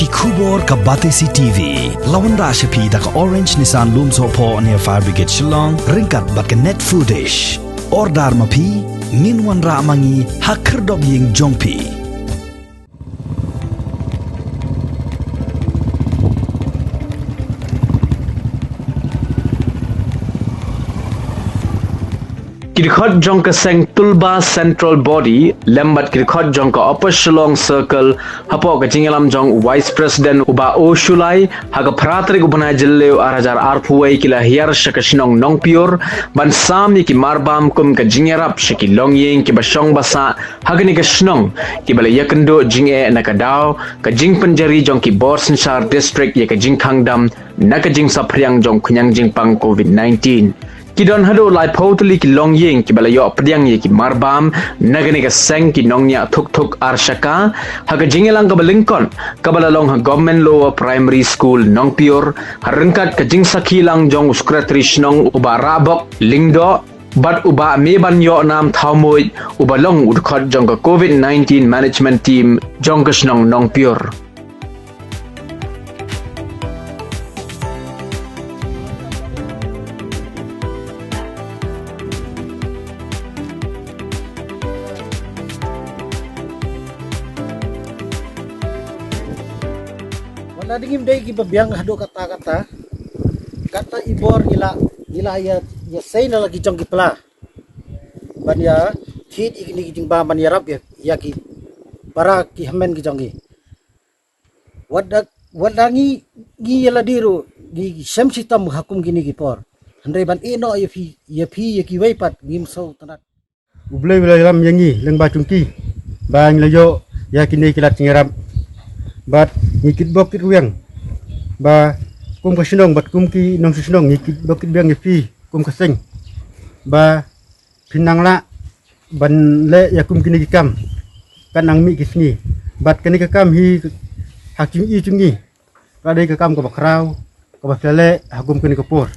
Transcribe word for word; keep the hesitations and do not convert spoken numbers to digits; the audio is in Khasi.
Khubor ka Batesi T V la wanrah sha phi da ka Orange Nissan Lumsohphoh near Fire Brigade Shillong ryngkat bad ka Net Foodish. Order ma phi, ngin wanrah ma ngi ha khyrdop ïing jong phi. Ki dkhot jong ka seng Tulba Central Body lem bad ki dkhot jong ka Upper Shillong Circle hapoh ka jingïalam jong u Vice President u Bah O Shullai ha ka phra tarik u bnai Jylliew ar hajar arphew wei ki la hiar sha ka shnong Nongpior ban sam ïa ki marbam kum ka jingïarap sha ki longïing kiba shong ba sah ha kane ka shnong kiba la ïakynduh jingeh na ka daw ka jingpynjari jong ki bor synshar district ïa ka jingkhang dam na ka jingsaphriang jong khñiang jingpang covid nineteen. Ki don haduh laiphew tylli ki longïing kiba la ïoh pdiang ïa ki marbam na kane ka seng ki nongñiah thuk thuk ar shaka ha ka jingïalang kaba lyngkot kaba la long ha Government Lower Primary School Nongpior ha ryngkat ka jingsakhi lang jong u Secretary Shnong u Bah Rahbok Lyngdoh bad u Bah Mebanïohnam Thawmuid uba long u dkhot jong ka covid nineteen management team jong ka shnong Nongpior. Wat la dang ngim dei kiba biang haduh katta katta, katta i bor ngi la, ngi la ïa, ïa sei na la ki jong ki pla ban ïa thied ïa kine ki jingbam ban ïarap ïa, ïa ki para ki hynmen ki jong ngi. Wat da, wat da ngi, ngi ïa lade ruh ngi shem shitom ha kum kine ki por. Hynrei ban ïeh noh ïa phi, ïa phi ïa kiwei pat ngim sngewtynnat. U Blei u la ïalam ïa ngi lyngba jong ki ba ngi la ïoh ïa kine ki lad jingïarap. Bad ngi kitbok kitrwiang ba kum ka shnong bad kum ki nongshong shnong ngi kitbok kitrwiang ïa phi kum ka seng ba phin nang lah ban leh ïa kum kine ki kam. Kan nang mih ki sngi bad kane ka kam hi ha ka jingim jong ngi ka dei ka kam kaba khraw kaba phi la leh ha kum kane ka por.